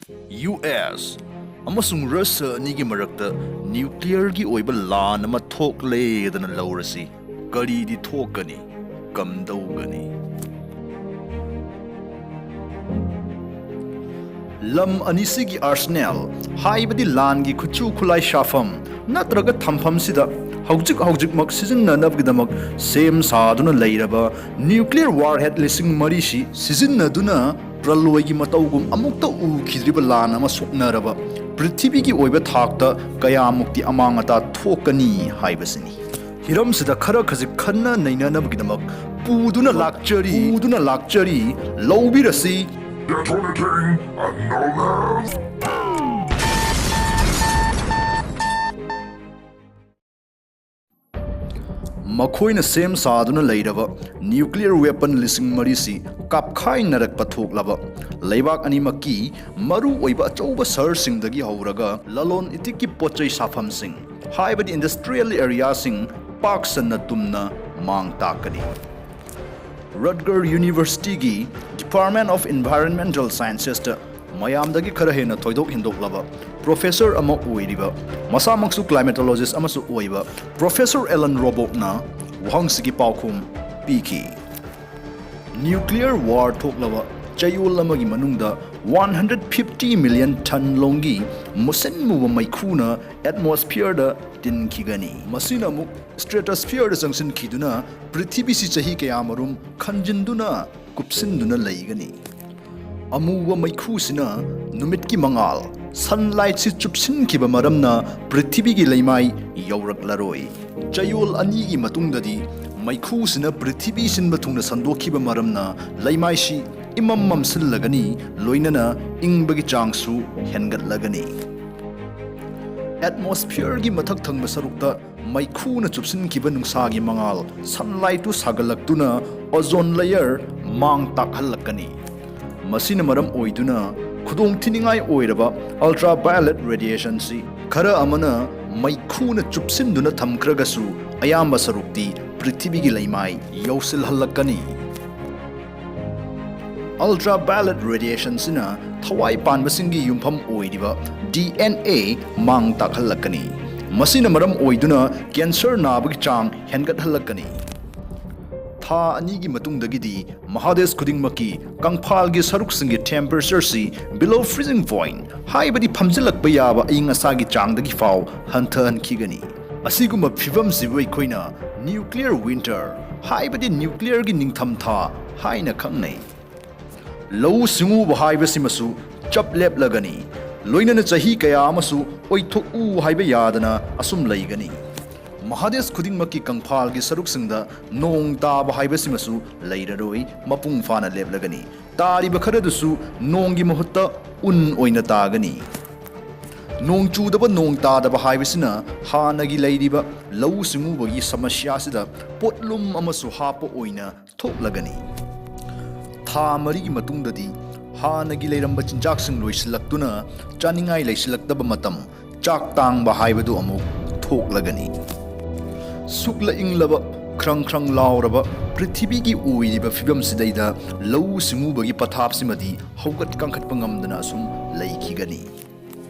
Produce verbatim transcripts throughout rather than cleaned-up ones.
U S ꯑꯃꯁꯨꯡ Russia ꯑꯅꯤꯒꯤ ꯃꯔꯛꯇ ꯅ꯭ꯌꯨꯀ꯭ꯂꯤꯌꯔꯒꯤ ꯑꯣꯏꯕ ꯂꯥꯟ ꯑꯃ ꯊꯣꯛꯂꯦꯗꯅ ꯂꯧꯔꯁꯤ꯫ ꯀꯔꯤꯗꯤ ꯊꯣꯛꯀꯅꯤ? ꯀꯝꯗꯧꯒꯅꯤ? ꯂꯝ ꯑꯅꯤꯁꯤꯒꯤ ꯑꯥꯔꯁꯅꯦꯜ, ꯍꯥꯏꯕꯗꯤ ꯂꯥꯟꯒꯤ ꯈꯨꯠꯁꯨ ꯈꯨꯠꯂꯥꯏ ꯁꯥꯐꯝ ꯅꯠꯇ꯭ꯔꯒ ꯊꯝꯐꯝꯁꯤꯗ ꯍꯧꯖꯤꯛ ꯍꯧꯖꯤꯛꯃꯛ ꯁꯤꯖꯤꯟꯅꯅꯕꯒꯤꯗꯃꯛ ꯁꯦꯝ ꯁꯥꯗꯨꯅ ꯂꯩꯔꯕ ꯅ꯭ꯌꯨꯀ꯭ꯂꯤꯌꯔ ꯋꯥꯔꯍꯦꯗ ꯂꯤꯁꯤꯡ ꯃꯔꯤꯁꯤ ꯁꯤꯖꯤꯟꯅꯗꯨꯅ ꯄ꯭ꯔꯂꯣꯏꯒꯤ ꯃꯇꯧꯒꯨꯝ ꯑꯃꯨꯛꯇ ꯎꯈꯤꯗ꯭ꯔꯤꯕ ꯂꯥꯟ ꯑꯃ ꯁꯣꯛꯅꯔꯕ ꯄ꯭ꯔꯤꯊꯤꯕꯤꯒꯤ ꯑꯣꯏꯕ ꯊꯥꯛꯇ ꯀꯌꯥꯃꯨꯛꯇꯤ ꯑꯃꯥꯡ ꯑꯇꯥ ꯊꯣꯛꯀꯅꯤ ꯍꯥꯏꯕꯁꯤꯅꯤ꯫ ꯍꯤꯔꯝꯁꯤꯗ ꯈꯔ ꯈꯖꯤꯛ ꯈꯟꯅ ꯅꯩꯅꯅꯕꯒꯤꯗꯃꯛ ꯄꯨꯗꯨꯅ ꯂꯥꯛꯆꯔꯤ, ꯄꯨꯗꯨꯅ ꯂꯥꯛꯆꯔꯤ, ꯂꯧꯕꯤꯔꯁꯤ꯫ Detonating a no man's ꯃꯈꯣꯏꯅ ꯁꯦꯝ ꯁꯥꯗꯨꯅ ꯂꯩꯔꯕ ꯅ꯭ꯌꯨꯀ꯭ꯂꯤꯌꯔ ꯋꯦꯄꯟ ꯂꯤꯁꯤꯡ ꯃꯔꯤꯁꯤ ꯀꯥꯞꯈꯥꯏꯅꯔꯛꯄ ꯊꯣꯛꯂꯕ ꯂꯩꯕꯥꯛ ꯑꯅꯤꯃꯛꯀꯤ ꯃꯔꯨ ꯑꯣꯏꯕ ꯑꯆꯧꯕ ꯁꯍꯔꯁꯤꯡꯗꯒꯤ ꯍꯧꯔꯒ ꯂꯂꯣꯟ ꯏꯇꯤꯛꯀꯤ ꯄꯣꯠ ꯆꯩ ꯁꯥꯐꯝꯁꯤꯡ, ꯍꯥꯏꯕꯗꯤ ꯏꯟꯗꯁꯇ꯭ꯔꯤꯌꯦꯜ ꯑꯦꯔꯤꯌꯥꯁꯤꯡ ꯄꯥꯛ ꯁꯟꯅ ꯇꯨꯝꯅ ꯃꯥꯡ ꯇꯥꯛꯀꯅꯤ꯫ ꯔꯠꯒꯔ ꯌꯨꯅꯤꯚꯔꯁꯤꯇꯤꯒꯤ Department of Environmental Sciences ꯇ ꯃꯌꯥꯝꯗꯒꯤ ꯈꯔ ꯍꯦꯟꯅ ꯊꯣꯏꯗꯣꯛ ꯍꯦꯟꯗꯣꯛꯂꯕ ꯄ꯭ꯔꯣꯐꯦꯁꯔ ꯑꯃ ꯑꯣꯏꯔꯤꯕ, ꯃꯁꯥꯃꯛꯁꯨ ꯀ꯭ꯂꯥꯏꯃꯦꯇꯣꯂꯣꯖꯤꯁ ꯑꯃꯁꯨ ꯑꯣꯏꯕ ꯄ꯭ꯔꯣꯐꯦꯁꯔ ꯑꯦꯂꯟ ꯔꯣꯕꯣꯛꯅ ꯋꯥꯍꯪꯁꯤꯒꯤ ꯄꯥꯎꯈꯨꯝ ꯄꯤꯈꯤ꯫ ꯅ꯭ꯌꯨꯀ꯭ꯂꯤꯌꯔ ꯋꯥꯔ ꯊꯣꯛꯂꯕ ꯆꯌꯣꯜ ꯑꯃꯒꯤ ꯃꯅꯨꯡꯗ ꯋꯥꯟ ꯍꯟꯗ꯭ꯔꯦꯠ ꯐꯤꯐꯇꯤ ꯃꯤꯂꯤꯌꯟ ꯊꯟ ꯂꯣꯝꯒꯤ ꯃꯨꯁꯤꯟ ꯃꯨꯕ ꯃꯩꯈꯨꯅ ꯑꯦꯠꯃꯣꯁꯐꯤꯌꯔꯗ ꯇꯤꯟꯈꯤꯒꯅꯤ꯫ ꯃꯁꯤꯅ ꯑꯃꯨꯛ ꯁ꯭ꯇ꯭ꯔꯦꯇꯣꯁꯐꯤꯌꯔꯗ ꯆꯪꯁꯤꯟꯈꯤꯗꯨꯅ ꯄ꯭ꯔꯤꯊꯤꯕꯤꯁꯤ ꯆꯍꯤ ꯀꯌꯥꯃꯔꯨꯝ ꯈꯟꯖꯤꯟꯗꯨꯅ ꯀꯨꯞꯁꯤꯟꯗꯨꯅ ꯂꯩꯒꯅꯤ꯫ ꯑꯃꯨꯕ ꯃꯩꯈꯨꯁꯤꯅ ꯅꯨꯃꯤꯠꯀꯤ ꯃꯉꯥꯜ, ꯁꯟꯂꯥꯏꯠꯁꯤ ꯆꯨꯞꯁꯤꯟꯈꯤꯕ ꯃꯔꯝꯅ ꯄ꯭ꯔꯤꯊꯤꯕꯤꯒꯤ ꯂꯩꯃꯥꯏ ꯌꯧꯔꯛꯂꯔꯣꯏ꯫ ꯆꯌꯣꯜ ꯑꯅꯤꯒꯤ ꯃꯇꯨꯡꯗꯗꯤ ꯃꯩꯈꯨꯁꯤꯅ ꯄ꯭ꯔꯤꯊꯤꯕꯤ ꯁꯤꯟꯕ ꯊꯨꯡꯅ ꯁꯟꯗꯣꯛꯈꯤꯕ ꯃꯔꯝꯅ ꯂꯩꯃꯥꯏꯁꯤ ꯏꯃꯝ ꯃꯝꯁꯤꯜꯂꯒꯅꯤ, ꯂꯣꯏꯅꯅ ꯏꯪꯕꯒꯤ ꯆꯥꯡꯁꯨ ꯍꯦꯟꯒꯠꯂꯒꯅꯤ꯫ ꯑꯦꯠꯃꯣꯁꯐꯤꯌꯔꯒꯤ ꯃꯊꯛ ꯊꯪꯕ ꯁꯔꯨꯛꯇ ꯃꯩꯈꯨꯅ ꯆꯨꯞꯁꯤꯟꯈꯤꯕ ꯅꯨꯡꯁꯥꯒꯤ ꯃꯉꯥꯜ, ꯁꯟꯂꯥꯏꯠꯇꯨ ꯁꯥꯒꯠꯂꯛꯇꯨꯅ ꯑꯣꯖꯣꯟ ꯂꯦꯌꯔ ꯃꯥꯡ ꯇꯥꯛꯍꯜꯂꯛꯀꯅꯤ꯫ ꯃꯁꯤꯅ ꯃꯔꯝ ꯑꯣꯏꯗꯨꯅ ꯈꯨꯗꯣꯡꯊꯤꯅꯤꯡꯉꯥꯏ ꯑꯣꯏꯔꯕ ꯑꯜꯇ꯭ꯔꯥ ꯚꯥꯏꯑꯣꯂꯦꯠ ꯔꯦꯗꯤꯌꯦꯁꯟꯁꯤ ꯈꯔ ꯑꯃꯅ ꯃꯩꯈꯨꯅ ꯆꯨꯞꯁꯤꯟꯗꯨꯅ ꯊꯝꯈ꯭ꯔꯒꯁꯨ, ꯑꯌꯥꯝꯕ ꯁꯔꯨꯛꯇꯤ ꯄ꯭ꯔꯤꯊꯤꯕꯤꯒꯤ ꯂꯩꯃꯥꯏ ꯌꯧꯁꯤꯜꯍꯜꯂꯛꯀꯅꯤ꯫ Ultraviolet radiationꯁꯤꯅ ꯊꯋꯥꯏ ꯄꯥꯟꯕꯁꯤꯡꯒꯤ ꯌꯨꯝꯐꯝ ꯑꯣꯏꯔꯤꯕ ꯗꯤ ꯑꯦꯟ ꯑꯦ ꯃꯥꯡ ꯇꯥꯛꯍꯜꯂꯛꯀꯅꯤ꯫ ꯃꯁꯤꯅ ꯃꯔꯝ ꯑꯣꯏꯗꯨꯅ ꯀꯦꯟꯁꯔ ꯅꯥꯕꯒꯤ ꯆꯥꯡ ꯍꯦꯟꯒꯠꯍꯜꯂꯛꯀꯅꯤ꯫ ꯊꯥ ꯑꯅꯤꯒꯤ ꯃꯇꯨꯡꯗꯒꯤꯗꯤ ꯃꯍꯥꯗꯦꯁ ꯈꯨꯗꯤꯡꯃꯛꯀꯤ ꯀꯪꯐꯥꯜꯒꯤ ꯁꯔꯨꯛꯁꯤꯡꯒꯤ temperatureꯁꯤ below freezing point, ꯍꯥꯏꯕꯗꯤ ꯐꯝꯖꯤꯜꯂꯛꯄ ꯌꯥꯕ ꯑꯏꯪ ꯑꯁꯥꯒꯤ ꯆꯥꯡꯗꯒꯤ ꯐꯥꯎ ꯍꯟꯊꯍꯟꯈꯤꯒꯅꯤ꯫ ꯑꯁꯤꯒꯨꯝꯕ ꯐꯤꯕꯝꯁꯤꯕꯨ ꯑꯩꯈꯣꯏꯅ nuclear winter, ꯍꯥꯏꯕꯗꯤ nuclearꯒꯤ ꯅꯤꯡꯊꯝꯊꯥ ꯍꯥꯏꯅ ꯈꯪꯅꯩ꯫ ꯂꯧꯎ ꯁꯤꯡꯎꯕ ꯍꯥꯏꯕꯁꯤꯃꯁꯨ ꯆꯞ ꯂꯦꯞꯂꯒꯅꯤ꯫ ꯂꯣꯏꯅꯅ ꯆꯍꯤ ꯀꯌꯥ ꯑꯃꯁꯨ ꯑꯣꯏꯊꯣꯛꯎ ꯍꯥꯏꯕ ꯌꯥꯗꯅ ꯑꯁꯨꯝ ꯂꯩꯒꯅꯤ꯫ ꯃꯍꯥꯗꯦꯁ ꯈꯨꯗꯤꯡꯃꯛꯀꯤ ꯀꯪꯐꯥꯜꯒꯤ ꯁꯔꯨꯛꯁꯤꯡꯗ ꯅꯣꯡ ꯇꯥꯕ ꯍꯥꯏꯕꯁꯤꯃꯁꯨ ꯂꯩꯔꯔꯣꯏ, ꯃꯄꯨꯡ ꯐꯥꯅ ꯂꯦꯞꯂꯒꯅꯤ꯫ ꯇꯥꯔꯤꯕ ꯈꯔꯗꯨꯁꯨ ꯅꯣꯡꯒꯤ ꯃꯍꯨꯠꯇ ꯎꯟ ꯑꯣꯏꯅ ꯇꯥꯒꯅꯤ꯫ ꯅꯣꯡ ꯆꯨꯗꯕ, ꯅꯣꯡ ꯇꯥꯗꯕ ꯍꯥꯏꯕꯁꯤꯅ ꯍꯥꯟꯅꯒꯤ ꯂꯩꯔꯤꯕ ꯂꯧꯎ ꯁꯤꯡꯎꯕꯒꯤ ꯁꯃꯁ꯭ꯌꯥꯁꯤꯗ ꯄꯣꯠꯂꯨꯝ ꯑꯃꯁꯨ ꯍꯥꯞꯄ ꯑꯣꯏꯅ ꯊꯣꯛꯂꯒꯅꯤ꯫ ꯊꯥ ꯃꯔꯤꯒꯤ ꯃꯇꯨꯡꯗꯗꯤ ꯍꯥꯟꯅꯒꯤ ꯂꯩꯔꯝꯕ ꯆꯤꯟꯖꯥꯛꯁꯤꯡ ꯂꯣꯏꯁꯤꯜꯂꯛꯇꯨꯅ ꯆꯥꯅꯤꯡꯉꯥꯏ ꯂꯩꯁꯤꯜꯂꯛꯇꯕ ꯃꯇꯝ, ꯆꯥꯛ ꯇꯥꯡꯕ ꯍꯥꯏꯕꯗꯨ ꯑꯃꯨꯛ ꯊꯣꯛꯂꯒꯅꯤ꯫ ꯁꯨꯛꯂ ꯏꯪꯂꯕ, ꯈ꯭ꯔꯪ ꯈ꯭ꯔꯪ ꯂꯥꯎꯔꯕ ꯄ꯭ꯔꯤꯊꯤꯕꯤꯒꯤ ꯑꯣꯏꯔꯤꯕ ꯐꯤꯕꯝꯁꯤꯗꯩꯗ ꯂꯧꯎ ꯁꯤꯡꯎꯕꯒꯤ ꯄꯊꯥꯞꯁꯤꯃꯗꯤ ꯍꯧꯒꯠ ꯀꯥꯡꯈꯠꯄ ꯉꯝꯗꯅ ꯑꯁꯨꯝ ꯂꯩꯈꯤꯒꯅꯤ꯫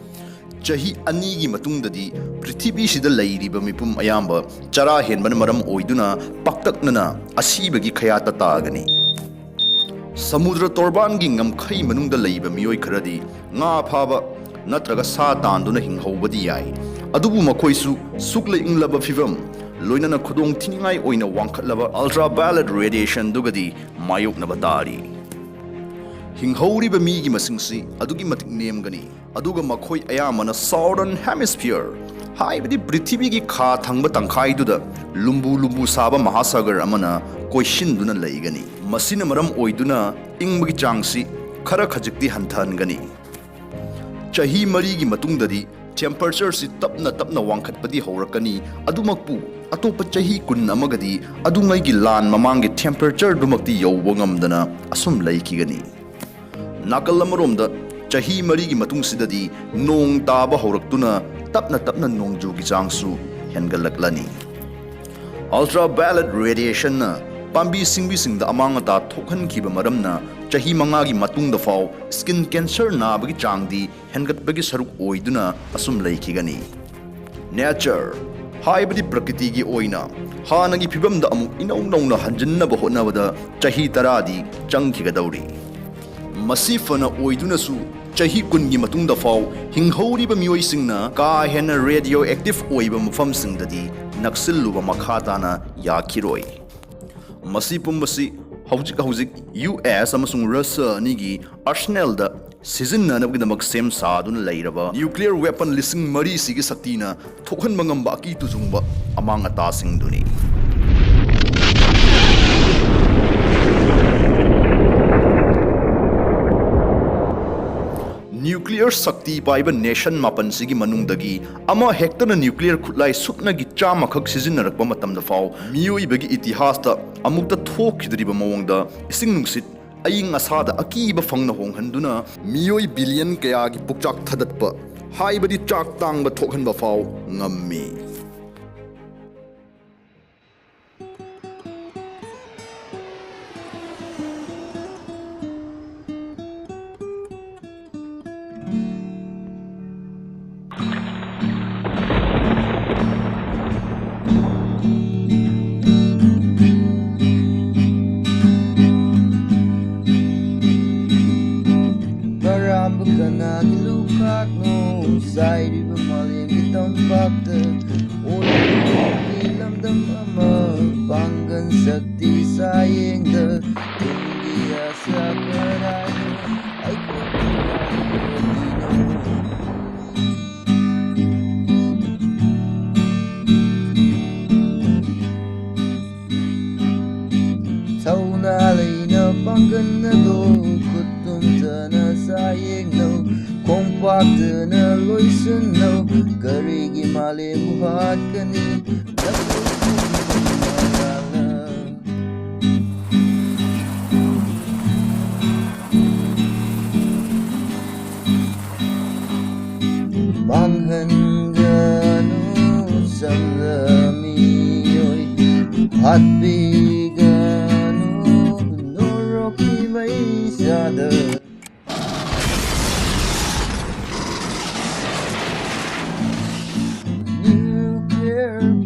ꯆꯍꯤ ꯑꯅꯤꯒꯤ ꯃꯇꯨꯡꯗꯗꯤ ꯄ꯭ꯔꯤꯊꯤꯕꯤꯁꯤꯗ ꯂꯩꯔꯤꯕ ꯃꯤꯄꯨꯝ ꯑꯌꯥꯝꯕ ꯆꯔꯥ ꯍꯦꯟꯕꯅ ꯃꯔꯝ ꯑꯣꯏꯗꯨꯅ ꯄꯥꯛꯇꯛꯅꯅ ꯑꯁꯤꯕꯒꯤ ꯈꯌꯥꯠꯇ ꯇꯥꯒꯅꯤ꯫ ꯁꯃꯨꯗ꯭ꯔ ꯇꯣꯔꯕꯥꯟꯒꯤ ꯉꯝꯈꯩ ꯃꯅꯨꯡꯗ ꯂꯩꯕ ꯃꯤꯑꯣꯏ ꯈꯔꯗꯤ ꯉꯥ ꯐꯥꯕ ꯅꯠꯇ꯭ꯔꯒ ꯁꯥ ꯇꯥꯟꯗꯨꯅ ꯍꯤꯡꯍꯧꯕꯗꯤ ꯌꯥꯏ, ꯑꯗꯨꯕꯨ ꯃꯈꯣꯏꯁꯨ ꯁꯨꯛꯂ ꯏꯪꯂꯕ ꯐꯤꯕꯝ, ꯂꯣꯏꯅꯅ ꯈꯨꯗꯣꯡ ꯊꯤꯅꯤꯡꯉꯥꯏ ꯑꯣꯏꯅ ꯋꯥꯡꯈꯠꯂꯕ ultraviolet radiationꯗꯨꯒꯗꯤ ꯃꯥꯌꯣꯛꯅꯕ ꯇꯥꯔꯤ꯫ ꯍꯤꯡꯍꯧꯔꯤꯕ ꯃꯤꯒꯤ ꯃꯁꯤꯡꯁꯤ ꯑꯗꯨꯛꯀꯤ ꯃꯇꯤꯛ ꯅꯦꯝꯒꯅꯤ, ꯑꯗꯨꯒ ꯃꯈꯣꯏ ꯑꯌꯥꯝꯕꯅ Southern Hemisphere, ꯍꯥꯏꯕꯗꯤ ꯄ꯭ꯔꯤꯊꯤꯕꯤꯒꯤ ꯈꯥ ꯊꯪꯕ ꯇꯪꯈꯥꯏꯗꯨꯗ ꯂꯨꯝꯕꯨ ꯂꯨꯝꯕꯨ ꯁꯥꯕ ꯃꯍꯥꯁꯥꯒꯔ ꯑꯃꯅ ꯀꯣꯏꯁꯤꯟꯗꯨꯅ ꯂꯩꯒꯅꯤ꯫ ꯃꯁꯤꯅ ꯃꯔꯝ ꯑꯣꯏꯗꯨꯅ ꯏꯪꯕꯒꯤ ꯆꯥꯡꯁꯤ ꯈꯔ ꯈꯖꯤꯛꯇꯤ ꯍꯟꯊꯍꯟꯒꯅꯤ꯫ ꯆꯍꯤ ꯃꯔꯤꯒꯤ ꯃꯇꯨꯡꯗꯗꯤ temperatureꯁꯤ ꯇꯞꯅ ꯇꯞꯅ ꯋꯥꯡꯈꯠꯄꯗꯤ ꯍꯧꯔꯛꯀꯅꯤ, ꯑꯗꯨꯃꯛꯄꯨ ꯑꯇꯣꯞꯄ ꯆꯍꯤ ꯀꯨꯟ ꯑꯃꯒꯗꯤ ꯑꯗꯨꯉꯩꯒꯤ ꯂꯥꯟ ꯃꯃꯥꯡꯒꯤ temperatureꯗꯨꯃꯛꯇꯤ ꯌꯧꯕ ꯉꯝꯗꯅ ꯑꯁꯨꯝ ꯂꯩꯈꯤꯒꯅꯤ꯫ ꯅꯥꯀꯜ ꯑꯃꯔꯣꯝꯗ, ꯆꯍꯤ ꯃꯔꯤꯒꯤ ꯃꯇꯨꯡꯁꯤꯗꯗꯤ ꯅꯣꯡ ꯇꯥꯕ ꯍꯧꯔꯛꯇꯨꯅ ꯇꯞꯅ ꯇꯞꯅ ꯅꯣꯡꯖꯨꯒꯤ ꯆꯥꯡꯁꯨ ꯍꯦꯟꯒꯠꯂꯛꯂꯅꯤ꯫ Ultraviolet radiationꯅ ꯄꯥꯝꯕꯤ ꯁꯤꯡꯕꯤꯁꯤꯡꯗ ꯑꯃꯥꯡ ꯑꯇꯥ ꯊꯣꯛꯍꯟꯈꯤꯕ ꯃꯔꯝꯅ ꯆꯍꯤ ꯃꯉꯥꯒꯤ ꯃꯇꯨꯡꯗ ꯐꯥꯎ skin cancer ꯅꯥꯕꯒꯤ ꯆꯥꯡꯗꯤ ꯍꯦꯟꯒꯠꯄꯒꯤ ꯁꯔꯨꯛ ꯑꯣꯏꯗꯨꯅ ꯑꯁꯨꯝ ꯂꯩꯈꯤꯒꯅꯤ꯫ Nature ꯍꯥꯏꯕꯗꯤ ꯄ꯭ꯔꯀꯤꯇꯤꯒꯤ ꯑꯣꯏꯅ ꯍꯥꯟꯅꯒꯤ ꯐꯤꯕꯝꯗ ꯑꯃꯨꯛ ꯏꯅꯧ ꯅꯧꯅ ꯍꯟꯖꯤꯟꯅꯕ ꯍꯣꯠꯅꯕꯗ ꯆꯍꯤ ꯇꯔꯥꯗꯤ ꯆꯪꯈꯤꯒꯗꯧꯔꯤ꯫ ꯃꯁꯤ ꯐꯅ ꯑꯣꯏꯗꯨꯅꯁꯨ, ꯆꯍꯤ ꯀꯨꯟꯒꯤ ꯃꯇꯨꯡꯗ ꯐꯥꯎ ꯍꯤꯡꯍꯧꯔꯤꯕ ꯃꯤꯑꯣꯏꯁꯤꯡꯅ ꯀꯥ ꯍꯦꯟꯅ radioactive ꯑꯣꯏꯕ ꯃꯐꯝꯁꯤꯡꯗꯗꯤ ꯅꯛꯁꯤꯜꯂꯨꯕ ꯃꯈꯥ ꯇꯥꯅ ꯌꯥꯈꯤꯔꯣꯏ꯫ ꯃꯁꯤ ꯄꯨꯝꯕꯁꯤ ꯍꯧꯖꯤꯛ ꯍꯧꯖꯤꯛ ꯌꯨ ꯑꯦꯁ ꯑꯃꯁꯨꯡ ꯔꯁꯤꯌꯥ ꯑꯅꯤꯒꯤ arsenalꯗ ꯁꯤꯖꯤꯟꯅꯅꯕꯒꯤꯗꯃꯛ ꯁꯦꯝ ꯁꯥꯗꯨꯅ ꯂꯩꯔꯕ nuclear weapon ꯂꯤꯁꯤꯡ ꯃꯔꯤꯁꯤꯒꯤ ꯁꯛꯇꯤꯅ ꯊꯣꯛꯍꯟꯕ ꯉꯝꯕ ꯑꯀꯤ ꯇꯨꯖꯨꯡꯕ ꯑꯃꯥꯡ ꯑꯇꯥꯁꯤꯡꯗꯨꯅꯤ꯫ Nuclear ꯁꯛꯇꯤ ꯄꯥꯏꯕ nation ꯃꯥꯄꯟꯁꯤꯒꯤ ꯃꯅꯨꯡꯗꯒꯤ ꯑꯃ ꯍꯦꯛꯇꯅ nuclear ꯈꯨꯠꯂꯥꯏ ꯁꯨꯞꯅꯒꯤ ꯆꯥꯝꯃꯈꯛ ꯁꯤꯖꯤꯟꯅꯔꯛꯄ ꯃꯇꯝꯗ ꯐꯥꯎ ꯃꯤꯑꯣꯏꯕꯒꯤ ꯏꯇꯤꯍꯥꯁꯇ ꯑꯃꯨꯛꯇ ꯊꯣꯛꯈꯤꯗ꯭ꯔꯤꯕ ꯃꯑꯣꯡꯗ ꯏꯁꯤꯡ ꯅꯨꯡꯁꯤꯠ ꯑꯏꯪ ꯑꯁꯥꯗ ꯑꯀꯤꯕ ꯐꯪꯅ ꯍꯣꯡꯍꯟꯗꯨꯅ ꯃꯤꯑꯣꯏ billion ꯀꯌꯥꯒꯤ ꯄꯨꯛꯆꯥꯛ ꯊꯗꯠꯄ ꯍꯥꯏꯕꯗꯤ ꯆꯥꯛ ꯇꯥꯡꯕ ꯊꯣꯛꯍꯟꯕ ꯐꯥꯎ ꯉꯝꯃꯤ꯫ ꯀꯔꯝꯕ ꯀꯅꯥꯒꯤ ꯂꯨꯈꯥꯛꯅꯣ ꯆꯥꯏꯔꯤꯕ ꯃꯥꯂꯦꯝꯒꯤ ꯇꯝꯄꯥꯛꯇ? ꯑꯣꯏꯔꯣꯝꯒꯤ ꯂꯝꯗꯝ ꯑꯃ ꯄꯥꯡꯒꯜ ꯁꯛꯇꯤ ꯆꯥꯌꯦꯡꯗ ꯇꯨꯡꯒꯤ ꯑꯁꯥ ꯀꯗꯥꯏꯅꯣ? ꯑꯩꯈꯣꯏ ꯀꯗꯥꯏꯗꯅꯣ? ꯊꯧꯅꯥ ꯂꯩꯅ ꯄꯥꯡꯒꯜ ꯑꯗꯣ ꯈꯨꯠ ꯇꯨꯝꯖꯅ ꯆꯥꯌꯦꯡꯅꯧ, ꯈꯣꯡꯄꯥꯛꯇꯅ ꯂꯣꯏꯁꯤꯟꯅꯧ, ꯀꯔꯤꯒꯤ ꯃꯥꯂꯦꯝꯕꯨ ꯍꯥꯠꯀꯅꯤ? ꯃꯥꯡꯍꯟꯒꯅꯨ ꯆꯝꯂ ꯃꯤꯑꯣꯏ, ꯍꯥꯠꯄꯤꯒꯅꯨ꯫ There